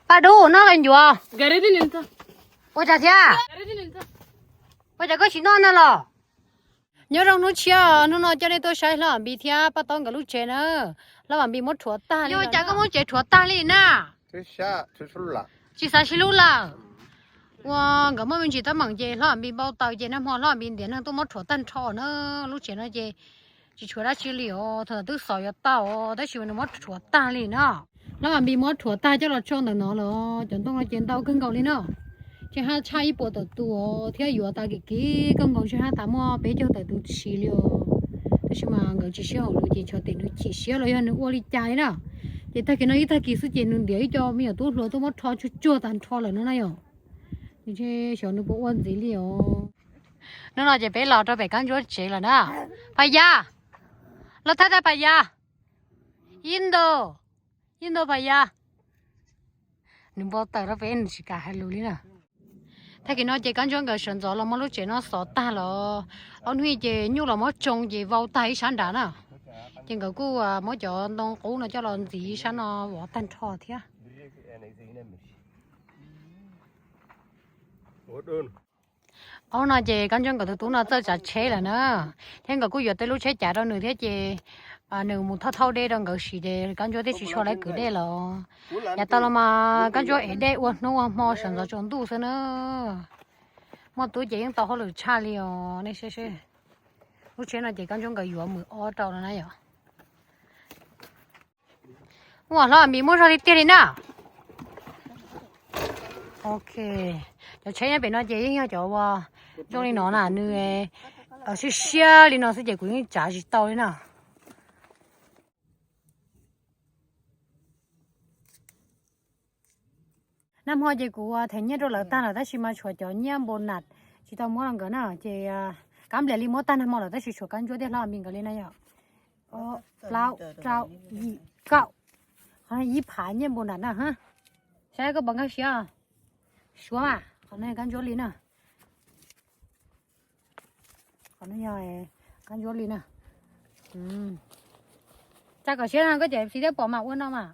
Paj Dub, noj qe ncuav. Ua cas thiab? Ua cas koj tsis noj na los? Nyob zoo hnub tshiab, hnub no coj nej tuaj saib Hlob Vam Npis thiab Paj Tob nkawd lub tsev na. Hlob Vam Npis muab rhuav tag li. Ua cas koj muab tsev rhuav tag li na? Tsis xav sib hlub lawm. Ua, nkawd muaj me ntsis teeb meem ces Hlob Vam Npis npau taws ces nag hmo Hlob Vam Npis ntiav neeg tuaj muab rhuav tag nrho na. Lub tsev no ces tsis tshuav dab tsi li os, thaum twb xov yuav tau os, tab sis mas nws muab rhuav tag li na. Hlob Vam Npis muab rhuav tag coj los tso ntawm no los cov ntoo no ces ntau kawg nkaus li na. Tseem haj tshaj ib puas tawm tus thiab yuav tas kim kim kawg nkaus, tseem haj tas muaj peb caug tawm tus tsiv li os. Tab sis mas nkawd tsis sib haum lus ces tshuav tias nws chim siab los yog nws ua li cas li na. Ces tag kis no ib tag kis xwb ces nws ntiav ib co me nyuam tub hluas tuaj muab rho tsuag tsuag tag nrho lawm no na yom. Nws tsis xyov nws puas ua ntxiv li os. Hnub no ces peb los rau pem Kab Ntsuab tsev lawm na. Phas Yas, los thaij thaij Phas Yas. Ib ntu, ib ntu Phas Yas. Nws npau taws rau peb, nws tsis kam hais lus li na. Tag kis no ces Kab Ntsuab nkawd sawv ntxov los muab lub tsev no xov tag los, ob hnub ces nyuj los muab tsoo ces vau tag ib sab nrad na. Ces nkawd kuj muab cov ntoo qub no coj los ntxiv sab no vov tag nrho thiab. Ob no ces Kab Ntsuab nkawd tus tub no txawj tsav tsheb lawm na, thiab nkawd kuj yuav tej lub tsheb cav rau nws thiab ces nws mus thauj thauj dej rau nkawd siv ces Kab Ntsuab thiaj tsis tshua laib kwv dej los. Yav tau los mas Kab Ntsuab ev dej ua hnub ua hmo sawv ntxov tsaus ntuj xwb na. Muaj tub ces yeej tau hauj lwm tshaj li os nej seb seb. Lub tsheb no ces Kab Ntsuab nkawd yuav mus ob rau no na yom. Ua Hlob Vam Npis muaj zog tiag tiag li na. Ok, cov tsheb nyob pem no ces yeej yog cov uas zoo li no na, nws siab siab li no xwb ces kuv yeej tsav tsis tau li na. Nag hmo ces kuv them nyiaj rau lawv tag lawm tab sis mas tshuav cov nyiaj npau nas tsis tau muab rau nkawd na ces kab nplias li muab tag nag hmo lawm tab sis tshuav Kab Ntsuab thiab Hlob Vam Npis nkawd li na yom. Plaub rau yim kaum, qhov no ib phav nyiaj npau nas na. Saib koj puas nkag siab. Suav mas qhov no Kab Ntsuab li na. Qhov no yog Kab Ntsuab li na. Tsa kom siab no koj cov F C thiab pom mas ua no mas.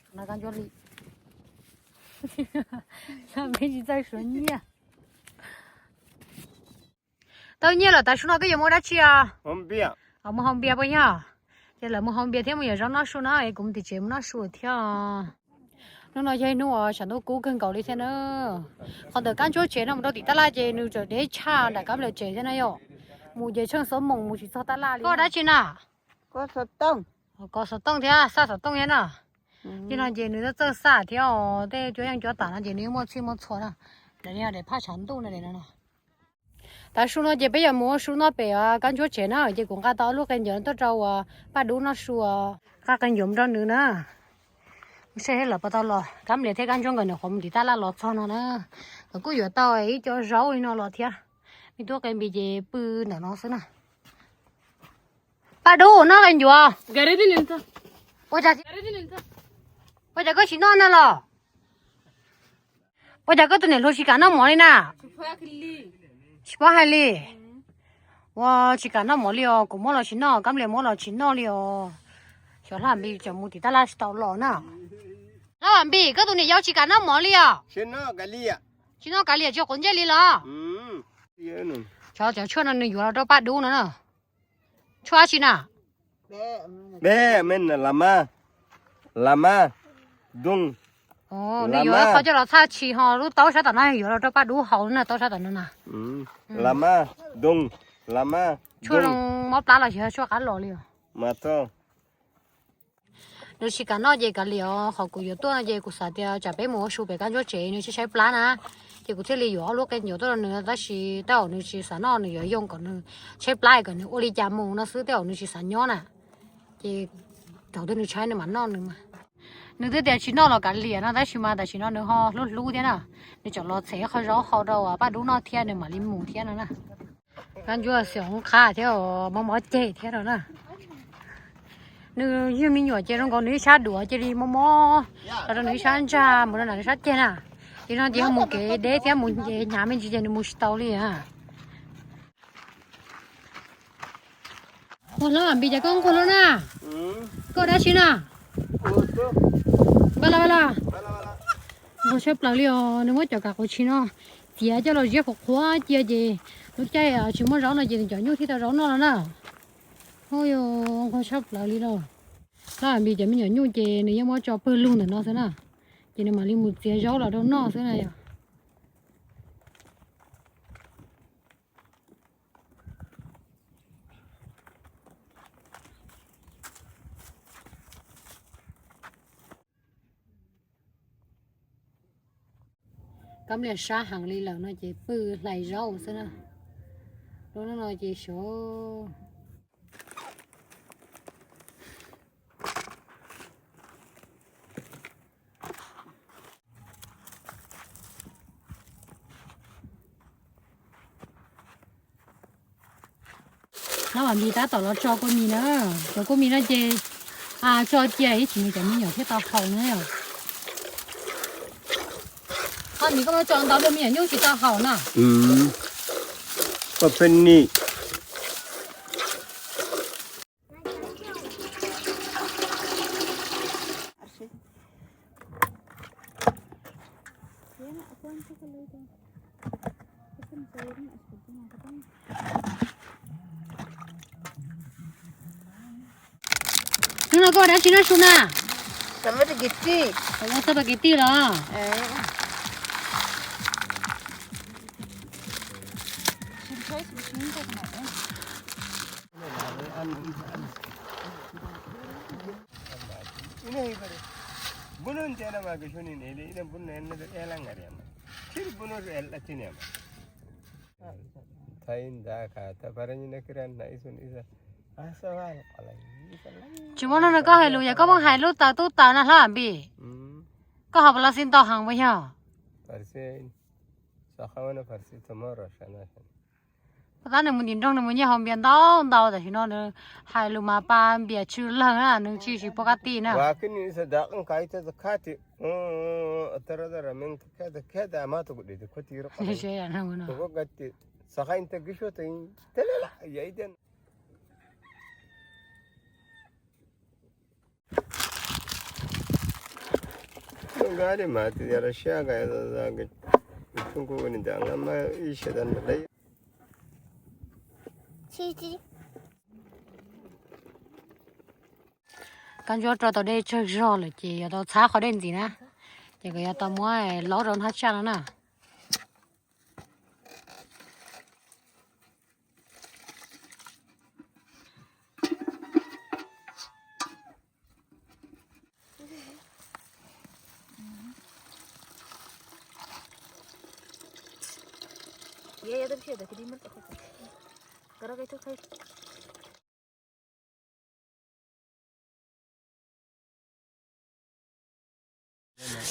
Qhov no Kab Ntsuab li. Yog peb tsis txawj suav nyiaj. Tau nyiaj lawm tas su no koj yuav mus ua dab tsi os? Mus haus npias puas yog? Ces lawv mus haus npias thiab mus yuav zaub noj su na es kuv mus tim tsev mus noj su thiab. Hnub no yog ib hnub uas tshav ntuj kub kawg nkaus li thiab na. Qhov ntawm Kab Ntsuab tsev no mus rau tim tab laj ces nws tseem deb tshaj nram Kab Nplias tsev thiab na yom. Mus ces tsheej xuab moos mus tsis txog tab laj li. Koj ua dab tsi na? Kov xov tooj thiab xaj xov tooj thiab na. Ces no ces nws txawj xaj thiab os, tej cuab yeej cuab tam no ces nws yeej muaj txhij muaj txhua na. Daim no daim phaj tshav ntuj no daim no. Tav su no ces peb yuav mus ua su noj pem Kab Ntsuab tsev na, ces kuv nqa tau ob lub qe ncuav tuaj rau uas Paj Dub noj su, nqa qe ncuav mus rau nws na. Saib lawv puas tau los, Kab Nplias thiab Kab Ntsuab nkawd nws qhuav mus tim tab laj los txog no na. Nkawd kuj yuav tau ib co zaub li no los thiab. Me tub qe npis ces pw ntawm no xwb na. Paj Dub noj qe ncuav. Ua cas, ua cas koj tsis noj na los? Ua cas koj tus niam hluas tsis kam noj mov li na? Tsis paub hais li. Ua tsis kam noj mov li os, kuv muab los tsis noj, Kab Nplias muab los tsis noj li os. Xyov Hlob Vam Npis tseem mus tim tab laj tsis tau los na. Hlob Vam Npis, koj tus niam yau tsis kam noj mov li os? Tsis noj kav liam, tsis noj kav liam tsis quav ntsej li los? Cov, cov tshuaj no nws yuav los rau Paj Dub no na. Tshuaj dab tsi na? Lam maj, lam maj, dooj. Nws yuav qhov coj los txhaj tshis ho lub taub sab tom no yuav los rau Paj Dub haus na, taub sab tom no na. Lam maj, dooj, lam maj. Tshuaj zoo mob plab los yog tshuaj qab los li os. Nws tsis kam noj ces kav liam os, qhov kuv yuav tuaj no ces kuv xav tias tsam peb mus ua su pem Kab Ntsuab tsev nws tsis tshaib plab na, ces kuv thiaj li yuav ob lub qe ncuav tuaj rau nws, tab sis tej zaum nws tsis xav noj, nws yuav yoo kom nws tshaib plab kom nws ua li cas mus no xwb, tej zaum nws tsis xav nyob na. Ces thaum twg nws tshaib nws mam noj nws mas. Nws twb tias tsis noj los kav liam no tab sis mas tam sim no nws ho hlub hlub thiab na, nws tseem los txhev qhov zaub hau rau Paj Dub noj thiab nws mam li mus thiab no na. Kab Ntsuab xyov qab thiab mob mob ceg thiab no na. Nws yog me nyuam ces zoo nkaus nws ib sab duav cia li mob mob los rau nws ib sab ntsag mus rau nram nws sab ceg na. Ces no ces yog mus kev deb thiab mus hnyav me ntsis ces nws mus tsis tau li. Nquag hlub Vam Npis ces koj nquag hlub na. Koj Dab tsi na? Npaj los, npaj los. Nqhis tshaj plaws li os, nws muab cov kav quav tshis no txiav coj los ziab qhuav qhuav cia ces lub caij tsis muaj zaub no ces nws cov nyuj thiaj tau zaub noj no na. Ub, nqhis tshaj plaws li lauj. Hlob Vam Npis cov me nyuam nyuj ces nws yeej muab tso pawg lug ntawm no xwb na, ces nws mam li mus txiav zaub los rau noj xwb na yom. Kab liam sab heev li lawm no ces pw hlais zaub xwb na. Lub hnub no ces xyov. Hlob Vam Npis tab tom los tso kua mis na. Cov kua mis no ces tso cia ib chim nws cov me nyuam thiaj tau haus na. Hlob Vam Npis, koj muab tso ntau luaj me nyuam nyuj tsis tau haus na. Koj pheej nim. Hnub no koj ua dab tsi noj su na? Ua txoj pas kiv tij los? Tsis muaj neeg no koj hais lus yog koj muaj hais lub taws tub taws na Hlob Vam Npis. Koj ho puas los xij ntau heev puas yog? Pab tab nws mus tim nroog nws mus nyiag haus npias ntau ntau tam sim no nws hais lus mas pa npias tsw leeg na nws tsis tsis pom qab ti na. Kab ntsuab rau tau dej tsawg zog lawm ces yuav tau txhab qhov dej ntxiv na, ces kom yuav tau muab laub rau hnab tsaj no na.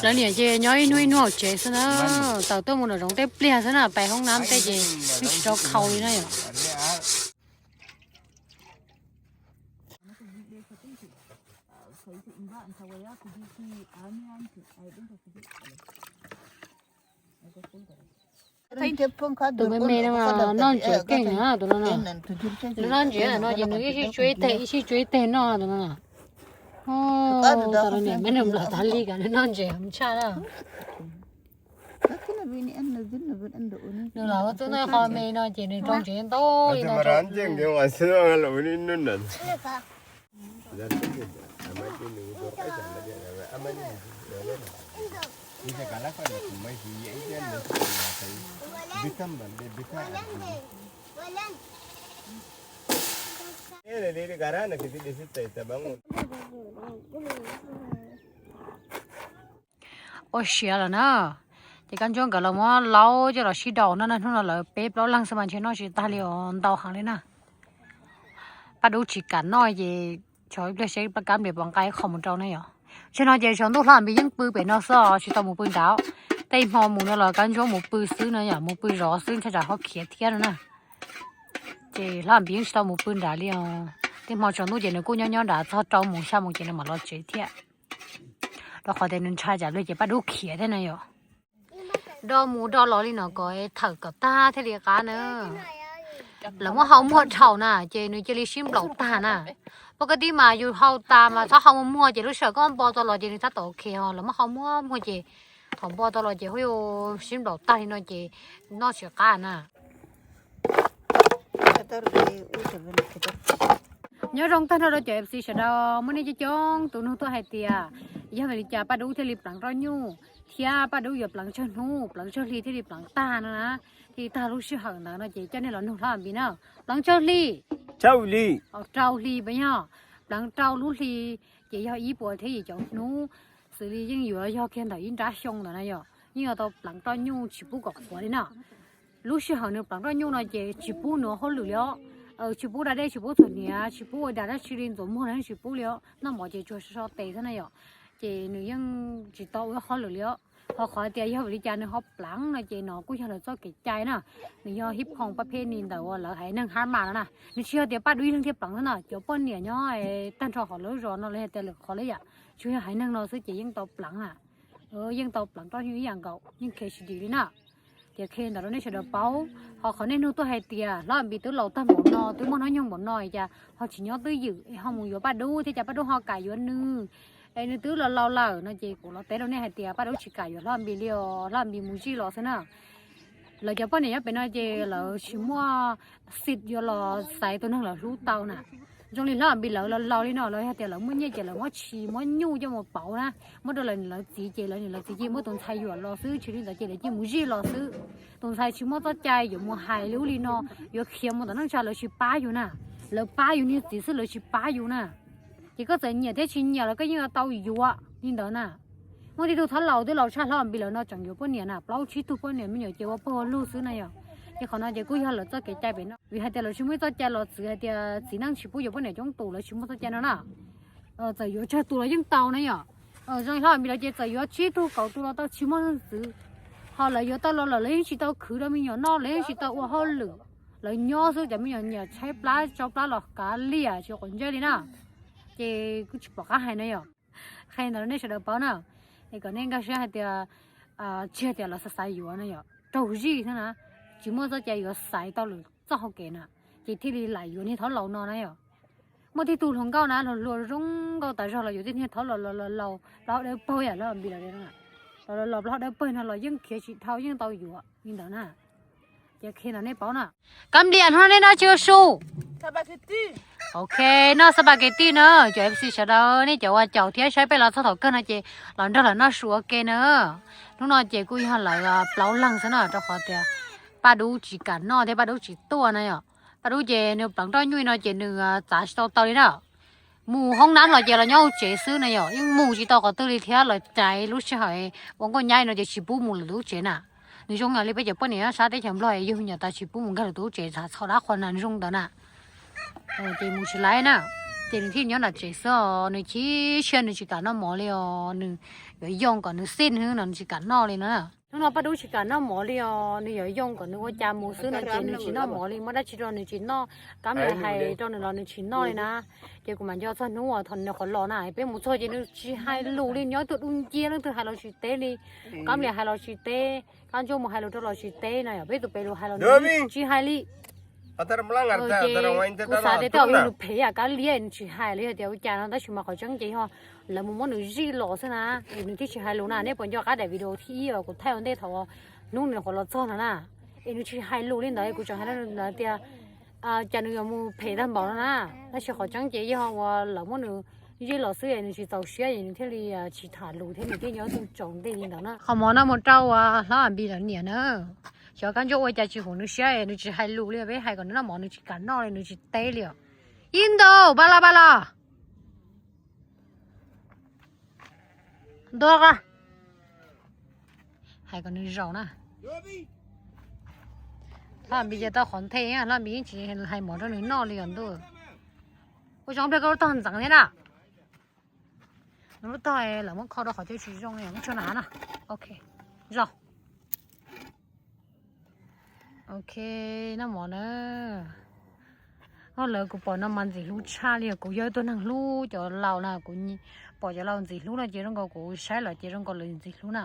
Lawv niam ces nyob ib hnub ib hnub hauv tsev xwb na, tawm tuaj mus nram zoov tej pliag xwb na, pais hoob nab tej ces twb tsis tau khaus li na yom. Tus me me no noj ntses keej na tus no na. Nws noj ntses no ces nws ib sij tsuab ib teg ib sij tsuab ib teg noj tus no na. Tau los niam me nws nplawm tas li kas nws noj ntses tshaj na. Nws los ua tub ntawj qho me no ces nws rau ntses ntau li no. Ua siav lawm na. Ces Kab Ntsuab nkawd los muab laub coj los sib daus no na, hnub no lawv peb plaub leeg xwb mas ntshe noj tsis tag li os, ntau heev li na. Paj Dub tsis kam noj ces tsov ib pliag seb Paj Kab Npis puas nqa ib qho mus rau na yom. Tsis no ces tsaus ntuj Hlob Vam Npis yeej pw pem no xwb os, tsis tau mus pw nrad. Tej hmo mus no los Kab Ntsuab mus pw xwb no yom, mus pw zov xwb ntshai tsam ho khiav thiab no na. Ces Hlob Vam Npis yeej tsis tau mus pw nrad li os. Tej hmo tsaus ntuj ces nws kuj nyob nyob nrad txog rau mus xya mus ces nws mam los tsev thiab. Rau qhov tias nws ntshai tsam luag ces Paj Dub khiav thiab na yom. Do mus do los li no kom thawm kom tag thiaj li qab na. Lawv muab hau muag dhau na ces nws cia li sib nplaum tag na. Poj kab tib mas yus hau tas mas txhob hau muag muag ces lub sij hawm koj npo tau los ces nws tab tom ok ho los muab hau muag muag ces thaum npo tau los ces hu yus sib nplaum tag li no ces noj tsis qab na. Nyob zoo tag nrho rau cov F C sawv daws, muaj nej coob coob tus nug tuaj hais tias yog vim li cas Paj Dub thiaj li pleev roj nyuj thiab Paj Dub yuav pleev tsawg hnub pleev tsawg hli thiaj li pleev tag no na, thiaj li tag lub sij hawm ntawd no ces coj nej los nug Hlob Npis na. Pleev tsawg hli? Rau hli puas yog? Pleev rau lub hli ces yog ib puas thiab yim caum hnub, xws li yeej yuav yog kiag ntawm ib nrab xyoo ntawd na yom, yeej yuav tau pleev roj nyuj tsis pub kom qhuav li na. Lub sij hawm nws pleev roj nyuj no ces tsis pub nws ua hauj lwm li os. Tsis pub da dej, tsis pub txhuam hniav, tsis pub ua da dab tsi li, ntxuav muag los yeej tsis pub li os, noj mov ces tsuas so tes xwb na yom. Ces nws yeej tsis tau ua hauj lwm li os. Ho qhov tias yog vim li cas nws ho pleev no ces no kuj yog lawv txoj kev cai na. Nws yog hib khoom pab phem ni ntawm uas lawv haiv neeg hab mas no na. Nws tsis yog tias Paj Dub ib leeg thiaj pleev xwb no, cov poj niam nyob tag nrho hauv lawv zos no los yog tias lwm qhov li yam, tsuas yog haiv neeg no xwb ces yeej tau pleev na. Yeej tau pleev roj nyuj ib yam nkaus, yeej khiav tsis dim li na. Ces qhia ntawd rau nej sawv daws paub. Ho qhov nej nug tuaj hais tias Hlob Npis twb laus tag npaum no, twb muaj hnub nyoog npaum no es cas ho tsis nyob twj ywm es ho mus yuav Paj Dub thiab cas Paj Dub ho kam yuav nws, es nws twb laus laus lawm no ces kuv los teb rau nej hais tias Paj Dub tsis kam yuav Hlob Npis li os, Hlob Npis mus zij los xwb na. Lawv cov poj niam nyob pem no ces lawv tsis muaj xim yuav los xaiv tus neeg lawv hlub tau na. Zoo li Hlob Npis lawv laus laus li no, lawv hais tias lawv muaj nyiaj ces lawv muab tshis muab nyuj coj mus pauv na, muab rau lawv niam lawv txiv ces lawv niam lawv txiv cia muab tus ntxhais yuam los xwb, tsis li ntawd ces lawv cia mus zij los xwb. Tus ntxhais tsis muaj txoj cai yuav mus hais li ub li no, yuav khiav mus tom neej tsa lawv tsis pab yus na. Lawv pab yus niag txiv xwb lawv tsis pab yus na. Ces koj txawm nyiam thiab tsis nyiam los koj yeej yuav tau yuav li ntawd na. Muaj tib tug thaub laus twb laus tshaj Hlob Npis lawm no tseem yuav poj niam na, plaub tsib tug poj niam me nyuam ces ua pawg ua lug xwb na yom. Ces qhov no ces kuj yog lawv txoj kev cai pem no, vim hais tias lawv tsis muaj ib txoj cai los txwv hais tias txiv neej tsis pub yuav poj niam coob tus, lawv tsis muaj txoj cai no na. Txawm yuav tsawg tus los yeej tau na yom. Zoo Hlob Npis lawv ces txawm yuav tsib tug kaum tus los tau tsis muaj leej txwv. Ho lawv yuav tau los lawm lawv yeej tsis tau khwv rau me nyuam noj, lawv yeej tsis tau ua hauj lwm. Lawv nyob xwb, cov me nyuam nyiam tshaib plab tsau plab los kav liam tsis quav ntsej li na. Ces kuj tsis pom qab hais na yom. Qhia ntawd nej sawv daws paub na, es kom nej nkag siab hais tias, tsis hais tias lawv xav xaiv yuav na yom, raug zij xwb na, tsis muaj txoj cai yuav xaiv tau lwm txoj hau kev na, ces thiaj li lam yuav niag thaub laus no na yom. Muaj tib tug hluas nkauj na, hluas hluas zoo nkauj tas zog los yuav tib niag thaub laus laus laus plaub hau dawb paug yam Hlob Npis lawv, los laus plaub hau dawb paug no los yeej khiav tsis dhau yeej tau yuav li ntawd na. Ces qhia ntawd nej paub na. Kab nplias hnub no nej noj tsi ua su? Ok, noj spaghetti na, cov F C sawv daws nej cov uas caum thiab saib peb los txog thaum kawg no ces los nrog lawv noj su ua ke na. Hnub no ces kuj yog lawv plaub leeg xwb na, rau qhov tias Paj Dub tsis kam noj thiab Paj Dub tsis tuaj na yom. Paj Dub ces nws pleev roj nyuj no ces nws txav tsis tau taw li na. Mus hoob nab los ces los nyob hauv tsev xwb na yom, yeej mus tsis tau qhov twg li thiab, los caiv lub sij hawm ua nkauj nyab no ces tsis pub mus lwm lub tsev na. Nws zoo li peb cov poj niam sab teb chaws Nplog yug me nyuam tas tsis pub mus nkag lwm tus lub tsev, txhaum dab qhuas na, nws zoo ntawd na. Ces mus tsis laib na, ces nws thiaj nyob nram tsev xwb os, nws chim siab nws tsis kam noj mov li os, nws yuav yoo kom nws xij no nws tsis kam noj li na. Hnub no Paj Dub tsis kam noj mov li os, nws yuav yoo kom nws ua cas mus xwb no ces nws tsis noj mov li, muaj dab tsi rau nws tsis noj, kab nplias hais rau nws los nws tsis noj li na. Ces kuv mam nco txog hnub uas thaum nws qhuav los na, peb mus txog ces nws tsis hais lus li, nyob tuaj dub ncia, leej twg hais los tsis teb li, kab nplias hais los tsis teb, kab ntsuab mus hais lus rau los tsis teb na, yog peb tus pem lus hais los nws tsis hais li. Ces kuv xav tias tej zaum yog nws phem yam kab liab nws tsis hais li, yog tias ua cas no, tab sis mas qhov tseeb ces yog lawv mus muab nws zij los xwb na, es nws thiaj tsis hais lus na. Nej puas nco qab daim video thib ib uas kuv thaij ua ntej thaum hnub nws qhuav los txog no na, es nws tsis hais lus li ntawd, kuv tseem hais rau nws tias cas nws yuav mus phem tag npaum no na. Tab sis qhov tseeb ces yog uas lawv muab nws zij los xwb es nws tsis txaus siab es nws thiaj li tsis tham lus thiab nws thiaj nyob tsaus ntuj li ntawd na. Qhov mov no mus rau Hlob Npis lawv niam na. Xyov kab ntsuab ua cas tsis haum nws siab es nws tsis hais lus li, peb hais kom nws noj mov nws tsis kam noj li, nws tsis teb li os. Ib ntaus pab los pab los. Ntua qa. Hais kom nws zaum na. Hlob Npis ces tau qhov nthe, Hlob Npis yeej tsis hais mov rau nws noj li os ntuj. Ua zoo pliag koj lub tog ntxeev thiab na. Nws lub tog lawv muab kho rau qhov chaw tsis zoo, muab tshuaj na na. Ok, zaum. Ok, noj mov na. Oj, lawv kuv pom no mas ntxim hlub tshaj li. Kuv yog ib tug neeg hlub cov laus na, kuv pom cov laus ntxim hlub no ces zoo nkaus, kuv saib lawv ces zoo nkaus lawv ntxim hlub na.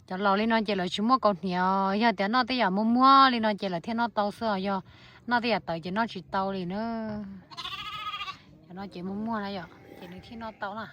Cov laus li no ces lawv tsis muaj kaus hniav, yog tias noj tej yam muag muag li no ces lawv thiaj noj tau xwb os, yog noj tej yam tawv ces noj tsis tau li na. No ces muag muag na yom, ces nws thiaj noj tau na.